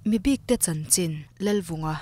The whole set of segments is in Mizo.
Mi bikte chanchin, Lalvunga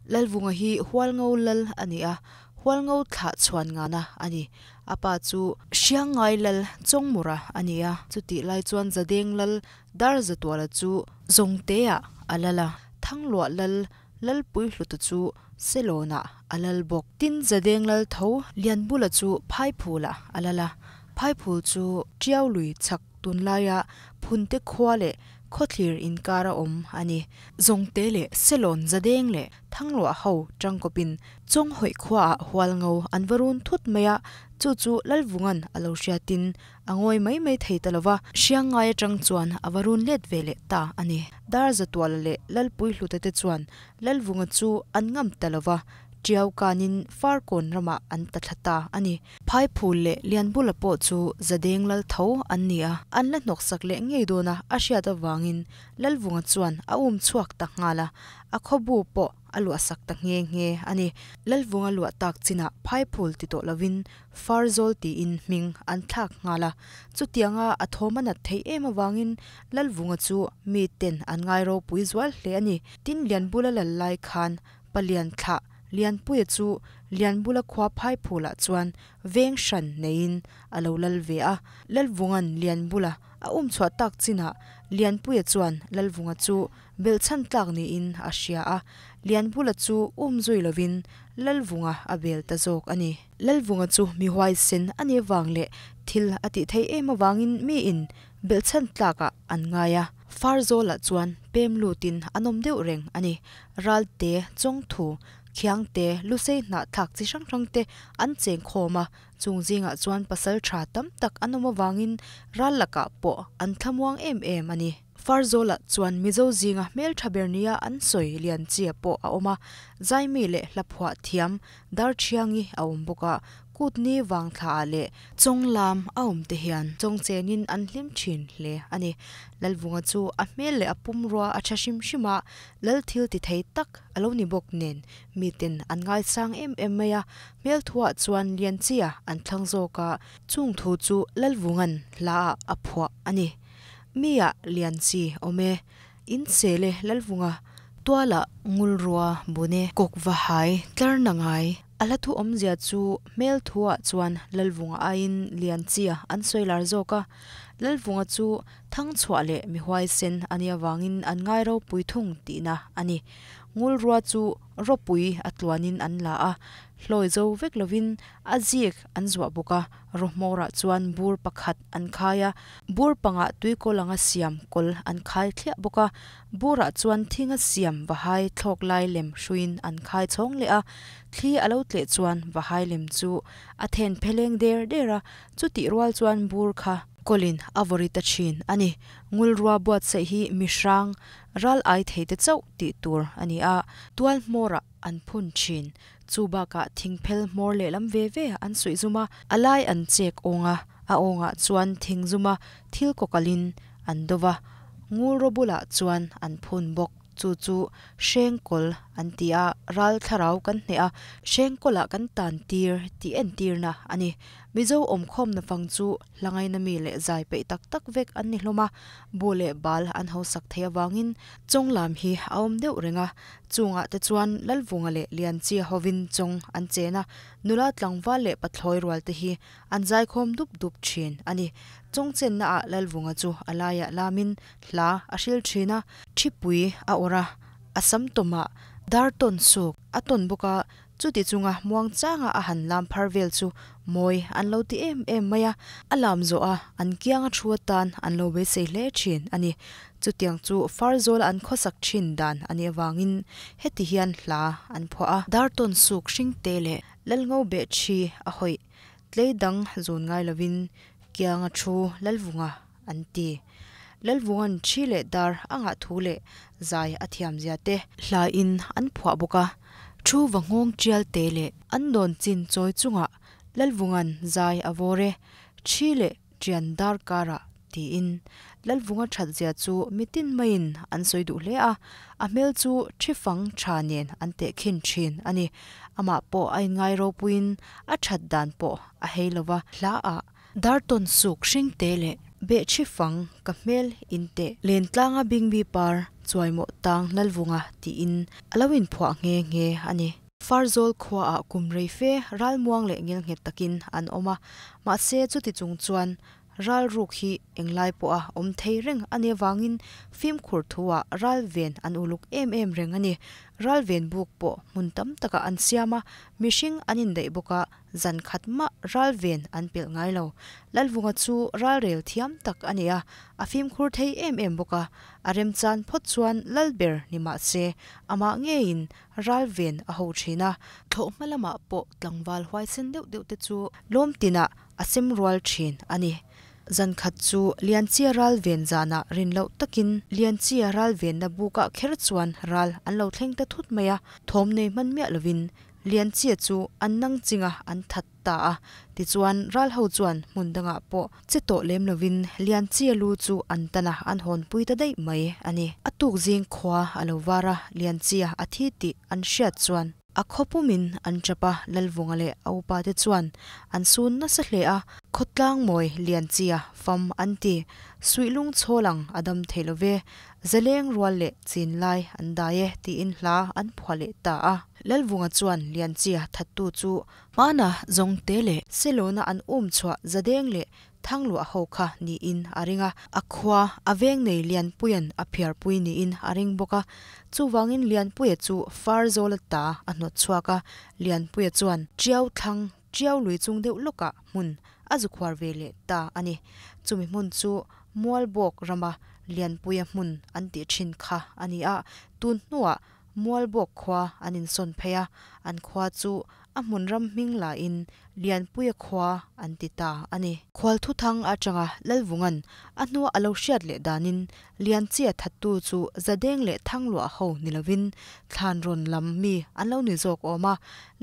Lalvunga hi Hualngo lal a ni a, Hualngo thlah chhuan ngana a ni. A pa chu Hriangngai lal Chawngmura a ni a, chutih lai chuan Zadeng lal Darzatuala chu Zawngteah a lal a, Thangluah lal Lalpuihluta chu Selawnah a lal bawk. Tin, Zadeng lal tho Lianbula chu Phaiphulah a lal a, Phaiphul chu Tiaului chhak Tunlaia Phunte khua leh Khawthlir inkar a awm a ni. Zawngte leh Selawn Zadeng leh Thangluah ho tangkawpin Chawnghawih khuaah Hualngo an va run thut mai a, chu chu Lalvunga'n a lo hriatin a ngawi mai mai thei ta lo va, Hriangngai atang chuan a va run let ve leh ta a ni. Darzatuala leh Lalpuihlute te chuan Lalvunga chu an ngam ta lo va, Tiau kanin Farkawn ramah an ta thla ta a ni. Phaiphul leh Lianbula pawh chu Zadeng lal tho an ni a, an la hnawksak leh ngei dawn a a hriat avangin Lalvunga chuan a um chhuak ta nghal a, a khawbu pawh a luahsak ta nghe nghe a ni. Lalvunga luah tak chinah Phaiphul ti tawh lovin Farzawl tiin hming an thlak nghal a, chutianga a thawm a nat theih em avangin Lalvunga chu miten an ngai ropui zual hle a ni. Tin, Lianbula lal lai khan Palian thlah Lianpuia chu Lianbula khua Phaiphulah chuan veng hran neiin a lo lal ve a. Lalvunga'n Lianbula a um chhuah tak chinah Lianpuia chuan Lalvunga chu belhchhan tlak niin a hria a, Lianbula chu um zui lovin Lalvunga a bel ta zawk a ni. Lalvunga chu mi huaisen a nih avang leh thil a tih theih em avangin miin belhchhan tlakah an ngai a. Farzawlah chuan pem lutin an awm deuh reng a ni. Ralte, Chawngthu, Khiangte, Lusei hnah thlak chi hrang hrang te an cheng khawm a, chung zingah chuan pasal tha tam tak an awm avangin ral lakah pawh an thlamuang em em a ni. Farzawlah chuan Mizo zinga hmeltha ber nia an sawi Lianchia pawh a awm a, Zaimi leh Hlaphuah thiam Darthiangi a awm bawk a, Kutni vangthlaah leh Chawnglam a awm te hian chawngchenin an hlim thin hle a ni. Lalvunga chu a hmel leh a pumrua a tha hrim hrim a, Lal thil ti thei tak a lo ni bawk nen miten an ngaisang em em mai a, hmel thuah chuan Lianchia an thlang zawk a, chung thu chu Lalvunga'n hlaah a phuah a ni. Mi-ah Lianchi awm e, in sel e Lalvunga, tualah ngulrua bun e, kawk va hai tlar na ngai. A hla thu awmzia chu hmel thuah chuan Lalvunga aiin Lianchia an sawi lar zawk a, Lalvunga chu Thangchhuah leh mi huaisen a nih avangin an ngai ropui thung tihna a ni. Ngulrua chu ropui a tluanin an la a, hlawi zo vek lovin a zik an zuah bawk a, rawhmawrah chuan bur pakhat an khai a, bur pangah tuikawl anga siam kawl an khai thliah bawk a, burah chuan thinga siam vahai thlawk lai lem hruiin an khai chhawng leh a, thli a lo tleh chuan vahai lem chu a then pheleng der der a, chutih rual chuan bur kha Kawlin a vawri ta thin a ni. Ngulrua buatsaih hi mi hrang, ral ai thei te chauh tih tur a ni a, tual hmawrah an phun thin. Chu bakah thingphel hmawr lehlam ve ve an suih zum a, a lai an chek awng a, a awngah chuan thing zuma thil kawkalhin an do va, ngulraw bulah chuan an phun bawk. Chu chu Hrengkawl an ti a, ral thlarau kan hneh a, Hrengkawlah kan tan tir tih entirna a ni. Mizo awmkhawmna fang chu hlangaina mi leh zai peih tak tak vek an ni hlawm a, bu leh bal an hausak theih avangin chawnglam hi a awm deuh reng a, chungah te chuan Lalvunga leh Lianchia hovin chawng an chen a, nula tlangval leh pathlawi rual te hi an zaikhawm dup dup thin a ni. Chawngchenna ah Lalvunga chu a laiah lamin hla a hril thin a, thipui a awrh a, a sam tawmah dar tawn suk a tawn bawk a, chuti chunga muang changa a han lam phar vel chu mawi an lo ti em em mai a, a lam zawh a an kianga thu atan an lo beisei hle thin a ni. Chutiang chu Farzawla an khawsak thin dan a nih avangin heti hian hla an phuah a. Dar tawn suk hring te leh Lalngo beh thi a hawih tlei dang zun ngai lovin kianga thu Lalvunga an ti. Lalvunga'n thi leh dar a ngah thu leh zai a thiam zia te hlain an phuah bawk a, thu va nghawng tial te leh an dawn chin chawi chungah Lalvunga'n zai a vawr e, thi leh tian dar karah tiin Lalvunga that zia chu mitin maiin an sawi duh hle a, a hmel chu thi fang tha nen an tehkhin thin a ni. Amah pawh a inngai ropuiin a that dan pawh a hei lova, hlaah Dartawn suk hring te leh Behchhi fang ka hmel in teh. Lentlanga bingbi par chuaimawh tang Lalvunga tiin a lo inphuah nghe nghe a ni. Farzawl khuaah kum rei fe ralmuang leh ngelnghet takin an awm a, mahse chuti chung chuan Ral ruk hi englai pawha awm thei reng a nih avangin fimkhur thuah ral ven an uluk em em reng a ni. Ral ven buk pawh hmun tam takah an siam a, mihring an indaih bawk a, zan khat mah ral ven an pelh ngai lo. Lalvunga chu ral rel thiam tak a ni a, a fimkhur thei em em bawk a, a remchan phawt chuan lal ber ni mah se amah ngeiin ral ven a ho thin a. Thlawhhma lamah pawh tlangval huaisen deuh deuh te chu lawm tinah a sem rual thin a ni. Zan khat chu Lianchia ral ven zanah rin loh takin Lianchia ral venna bukah kher chuan ral an lo thleng ta thut mai a, thawm nei hman miah lovin Lianchia chu an nang chinga an that ta a. Tichuan ral ho chuan hmun dangah pawh che tawh lem lovin Lianchia lu chu an tan a, an hawnpui ta daih mai a ni. A tuk zing khua a lo var a, Lianchia a thi tih an hriat chuan A khaw pumin an tap a, Lalvunga leh a upate chuan an sun nasa hle a, khawtlang mawi Lianchia fam an ti. Suihlung chhawl ang a dam thei lo ve, zaleng rual leh chin lai an dai e tiin hla an phuah leh ta a. Lalvunga chuan Lianchia thattu chu hmana zawngte leh Selawna an um chhuah zadeng leh Thangluah ho kha niin a ring a, a khua a veng nei Lianpuia'n a phiarpui niin a ring bawk a. Chuvangin Lianpuia chu far zawla ta a hnawt chhuak a, Lianpuia chuan Tiau thlang Tiau lui chung deuh lawkah hmun a zu khuar ve leh ta a ni. Chumi hmun chu Mualbawk rama Lianpuia hmun an tih thin kha a ni a, tun hnuah Mualbawk khua an insawn phei a, an khua chu a hmun ram hming lahin Lianpuia khua an ti ta a ni. Khualthuthang atanga Lalvunga'n a hnua a lo hriat leh danin Lianchia thattu chu Zadeng leh Thangluah ho ni lovin Thlanrawn lam mi an lo ni zawk awm a,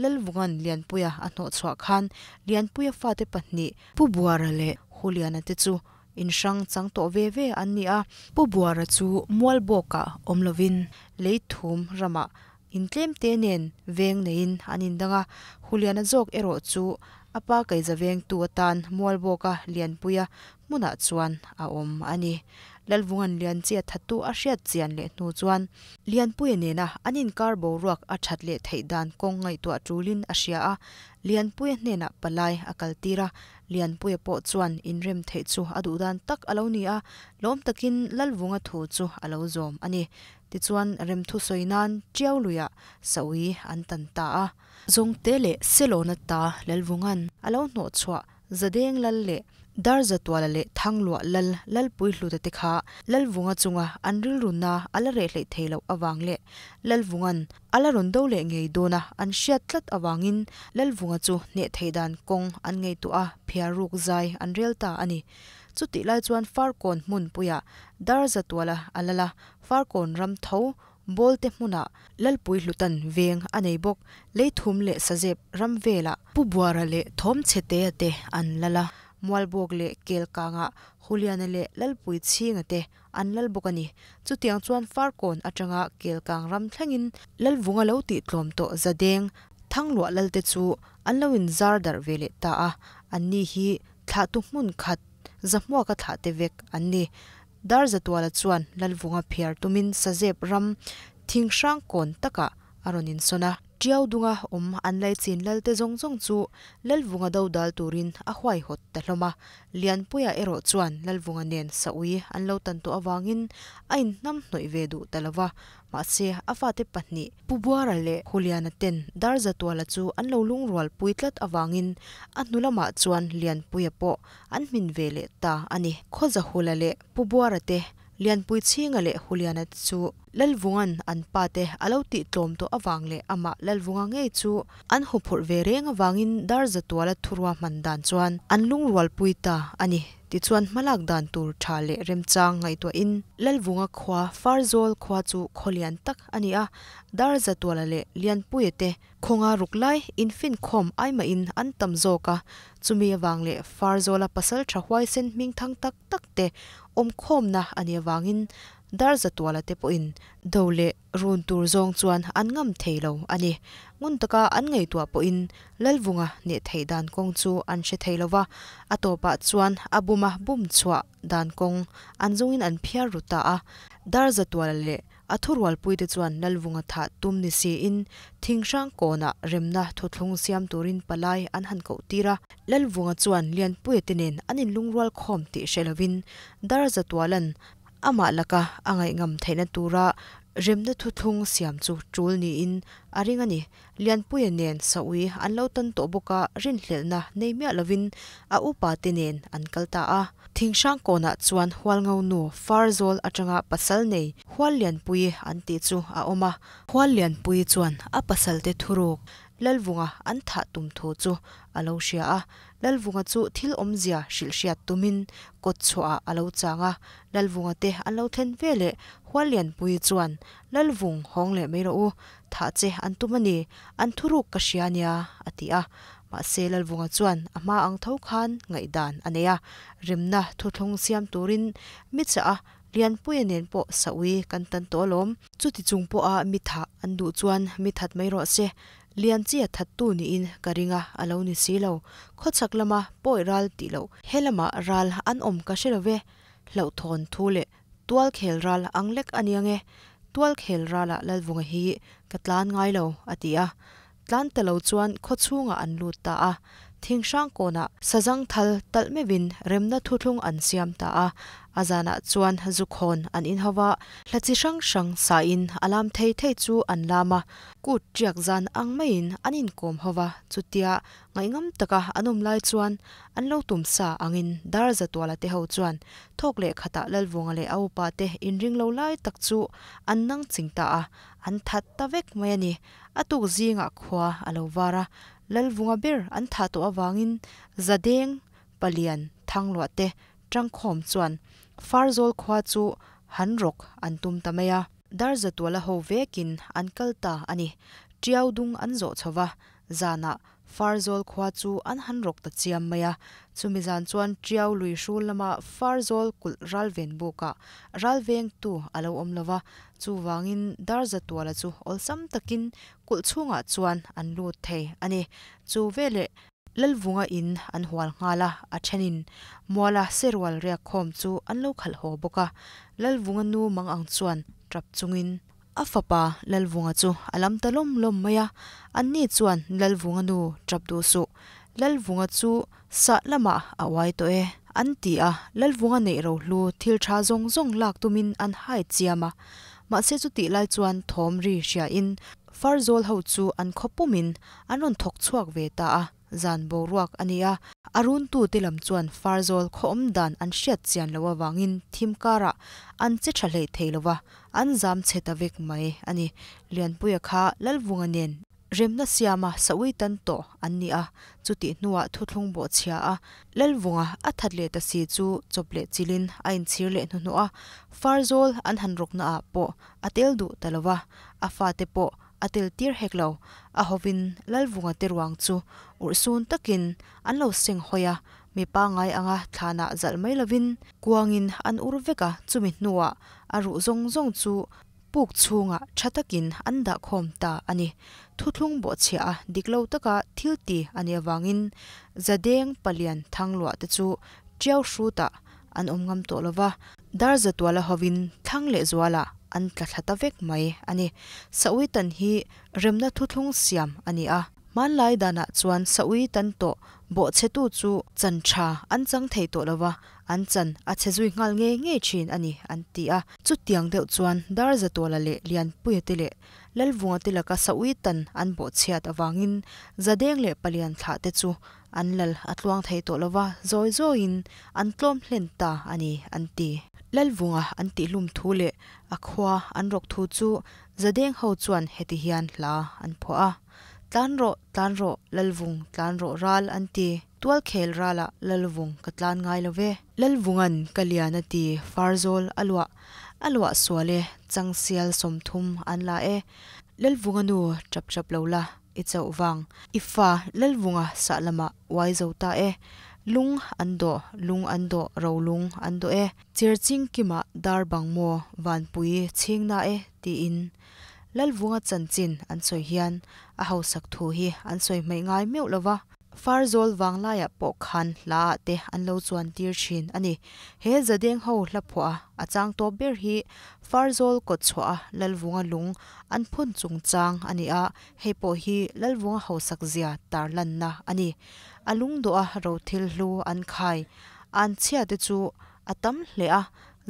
Lalvunga'n Lianpuia a hnawhchhuah khan Lianpuia fate pahnih Pu Buara leh Huliana te chu Inhrang chang tawh ve ve an ni a. Pu Buara chu Mualbawkah awm lovin Leithum ramah intlemte nen veng neiin an indang a. Huliana zawk erawh chu a pa kaiza vengtu atan Mualbawka Lianpuia hmunah chuan a awm a ni. Lalvunga'n Lianchia thattu a hriat chian leh hnu chuan Lianpuia nena an inkar boruak a that leh theih dan kawng ngaihtuah tulin a hria a. Lianpuia hnenah palai a kaltir a, Lianpuia pawh chuan inrem theih chu a duh dan tak a lo ni a, lawm takin Lalvunga thu chu a lo zawm a ni. Tichuan remthu sawi nan Tiau luiah Saui an tan ta a. Zawngte leh Selawna ta Lalvunga'n a lo hnawh chhuah Zadeng Lal leh Darzatuala leh Thangluah Lal Lalpuihluta te kha Lalvunga chunga an rilruna a la reh hleih thei loh avang leh Lalvunga'n A la rawn do leh ngei dawn a, an hriat tlat avangin Lalvunga chu hneh theih dan kawng an ngaihtuah a, phiar ruk zai an rel ta a ni. Chutih lai chuan Farkawn hmunpuiah Darzatuala a lal a, Farkawn ram tho Bawlte hmunah Lalpui Hlutan veng a nei bawk, Leithum leh Sazep ram velah Pu Buara leh Thawmchhetea te an lal a, Mualbawk leh Kelkangah Huliana leh Lalpui Chhinga te an lal bawk a ni. Chutiang chuan Farkawn atanga Kelkang ram thlengin Lalvunga lo tih tlawm tawh Zadeng, Thangluah lalte chu an lo inzar darh ve leh ta a, anni hi thlahtu hmun khat Zahmuaka thlahte vek an ni. Darzatuala chuan Lalvunga phiar tumin Sazep ram thinghrang kawn takah a rawn insawn a. Tiau dunga awm an laichin lalte zawng zawng chu Lalvunga do dal turin a huaihawt ta hlawm a. Lianpuia erawh chuan Lalvunga nen Saui an lo tan tawh avangin a inhnam hnawih ve duh ta lo va. Mahse, a fate pahnih, Pu Buara leh Huliana ten Darzatuala chu an lo lungrual pui tlat avangin a hnu lamah chuan Lianpuia pawh an hmin ve leh ta a ni. Khawzahula leh Pu Buara te Lianpui Chhinga leh Huliana te chu Lalvunga'n an pa te a lo tih tlawm tawh avang leh amah Lalvunga ngei chu an huphurh ve reng avangin Darzatuala thurua hman dan chuan an lungrualpui ta a ni. Tichuan hmalak dan tur tha leh remchang ngaihtuahin Lalvunga khua Farzawl khua chu khaw lian tak a ni a, Darzatuala leh Lianpuia te Khawnga ruk lai infinkhawm aimahin an tam zawk a, chumi avang leh Farzawla pasal tha huaisen hming thang tak tak te awmkhawmna a nih avangin Darzatuala te pawhin do leh run tur zawng chuan an ngam thei lo a ni. Ngun taka an ngaihtuah pawhin Lalvunga hneh theih dan kawng chu an hre thei lo va, a tawpah chuan a buma bum chhuah dan kawng an zawngin an phiar ru ta a. Darzatuala leh A thurualpuite chuan Lalvunga thah tum ni siin Thinghrang kawnah remna thuthlung siam turin palai an han koh tir a. Lalvunga chuan Lianpuia te nen an inlungrual khawm tih hre lovin Darzatuala'n amah laka a ngaihngam theihna tura remna thuthlung siam chu tul niin a ring a ni. Lianpuia nen Saui an lo tan tawh bawk a, rinhlelhna nei miah lovin a upa te nen an kal ta a. Thinghrang kawnah chuan Hualngo nu Farzawl atanga pasal nei Huallianpuii an tih chu a awm a. Huallianpuii chuan a pasalte thuruk Lalvunga an thah tum thu chu a lo hria a. Lalvunga chu thil awmzia hrilhhriat tumin kawtchhuahah a lo chang a. Lalvunga te an lo thlen veleh Huallianpuii chuan Lalvung hawng leh mai rawh u, Thah che an tum a ni, an thuruk ka hria nia, a ti a. Mahse Lalvunga chuan a hma ang tho khan ngaihdan a nei a, remna thuthlung siam turin mi chah a, Lianpuia nen pawh saui kan tan tawh alawm. Chuti chung pawha mi thah an duh chuan mi that mai rawh se, Lianchia thattu niin ka ring a, a lo ni si lo. Khawchhak lama pawi ral tih loh, he lamah ral an awm ka hre lo ve, hlauhthawn thu leh Tual khel ral ang lek a nia nge? Tual khel ralah Lalvunga hi ka tlan ngai lo, a ti a. Tlan ta lo chuan khaw chhungah an lut ta a. Thinghrang kawnah sazang thal talh meuhin remna thuthlung an siam ta a. A zanah chuan zukhawn an inho va, hla chi hrang hrang sain a lam thei thei chu an lam a. Kut ṭiak zan ang maiin an inkawm ho va, chutia Ngaihngam taka an awm lai chuan an lo tum sa angin Darzatuala te ho chuan thawk leh khatah Lalvunga leh a upa te inring lo lai tak chu an nang ching ta a, an that ta vek mai a ni. A tuk zingah khua a lo var a, Lalvunga ber an thah tawh avangin Zadeng, Palian, Thangluah te tangkhawm chuan Farzawl khua chu han rawk an tum ta mai a. Darzatuala ho vekin an kal ta a ni. Tiau dung an zawh chho va, Zanah Farzawl khua chu an han rawk ta chiam mai a, chumi zan chuan Tiau lui hrul lama Farzawl kulh ralven bukah ralvengtu a lo awm lo va, chuvangin Darzatuala chu awlsam takin kulh chhungah chuan an lut thei a ni. Chu veleh Lalvunga in an hual nghal a, a thenin Muala Serual riakkhawm chu an lo khalh haw bawk a, Lalvunga nu mang ang chuan tap chungin, A fapa Lalvunga chu a lam ta lawm lawm mai a, anni chuan Lalvunga nu tap duh suh, Lalvunga chu sah lamah a uai tawh e, an ti a, Lalvunga neih rohlu thil tha zawng zawng lak tumin an hai chiam a. Mahse chutih lai chuan thawm ri hriain Farzawl ho chu an khaw pumin an rawn thawk chhuak ve ta a. Zan boruak a ni a, a runtute lam chuan Farzawl khaw awm dan an hriat chian loh avangin thim karah an che tha hleih thei lo va, an zam chhe ta vek mai a ni. Lianpuia kha Lalvunga nen remna siama saui tan tawh an ni a, chutih hnuah thuthlung bawhchhia a Lalvunga a that leh ta si chu chawp leh chilhin a inchhir leh hnuhnawh a, Farzawl an han rawknaah pawh a tel duh ta lo va, a fate pawh A tel tir hek lo. A hovin Lalvunga te ruang chu urhsun takin an lo seng hawi a, mi pangngai anga thlanah zalh mai lovin kuangin an ur vek a, chumi hnuah a ruh zawng zawng chu puk chhungah tha takin an dah khawm ta a ni. Thuthlung bawhchhiah a dik lo taka thil ti a nih avangin Zadeng Palian Thangluah te chu Tiau hrutah an awm ngam tawh lo va, Darzatuala hovin thlang leh zualah an tla thla ta vek mai a ni. Saui tan hi remna thuthlung siam a ni a, hmanlai danah chuan saui tan tawh bawhchhetu chu chan tha an chang thei tawh lo va, an chan a chhe zui nghal ngei ngei thin a ni an ti a. Chutiang deuh chuan Darzatuala leh Lianpuia te leh Lalvunga te laka saui tan an bawhchhiat avangin Zadeng leh Palian thlah te chu An lal a tluang thei tawh lo va, zawi zawiin an tlawm hlen ta a ni, an ti. Lalvunga an tihhlum thu leh a khua an rawk thu chu Zadeng ho chuan heti hian hla an phuah a, Tlan rawh, tlan rawh, Lalvung, tlan rawh ral, an ti. Tualkhel ralah Lalvung ka tlan ngai lo ve. Lalvunga'n ka lian a ti, Farzawl a luah, a luah sual e, Changsial 30 an la e. Lalvunga nu tap tap lo la. I chauh vang. I fa Lalvunga sah lamah uai zo ta e. Lung an dawh, lung an dawh, rolung an dawh e. Cherching kima dar bang maw vanpui chhing na e tiin Lalvunga chanchin an sawi hian a hausak thu hi an sawi hmaih ngai meuh lo va. Farzawl vanglaiah pawh khan hla ah te an lo chuan tir thin a ni. He Zadeng ho hla phuah a a chang tawp ber hi Farzawl kawtchhuah a Lalvunga lung an phun chungchang a ni a, hei pawh hi Lalvunga hausak zia tarlanna a ni. A lungdawh a rothil hlu an khai an chhia te chu a tam hle a,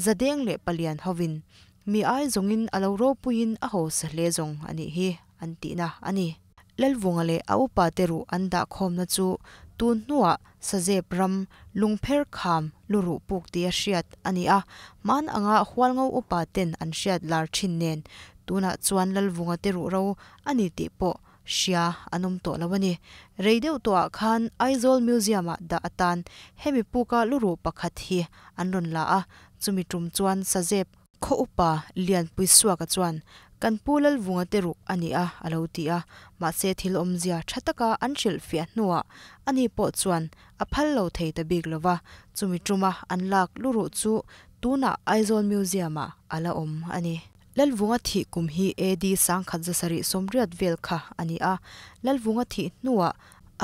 Zadeng leh Palian hovin mi ai zawngin a lo ropuiin a hausa hle zawng a nih hi an tihna a ni. Lalvunga leh a upa te ruh an dah khawmna chu tun hnuah Sazep ram lungpher kham luruh puk tia hriat a ni a, hman anga Hualngo upa ten an hriat lar thin nen tunah chuan Lalvunga te ruh ro a ni tih pawh hria an awm tawh lo a ni. Rei deuh tawhah khan Aizawl Museum-ah dah atan hemi puka luruh pakhat hi an rawn la a, chumi tum chuan Sazep Khaw upa Lianpui Suaka chuan, Kan pu Lalvunga te ruk a ni a, a lo ti a. Mahse thil awmzia tha taka an hrilh fiah hnuah ani pawh chuan a phal lo thei ta bik lo va, chumi tuma an lak luruh chu tunah Aizawl Museum-ah a la awm a ni. Lalvunga thih kum hi AD 1780 vel kha a ni a. Lalvunga thih hnuah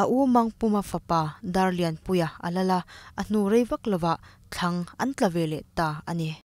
a u Mangpuma fapa Darlianpuia a lal a, a hnu rei vak lovah thlang an tla ve leh ta a ni.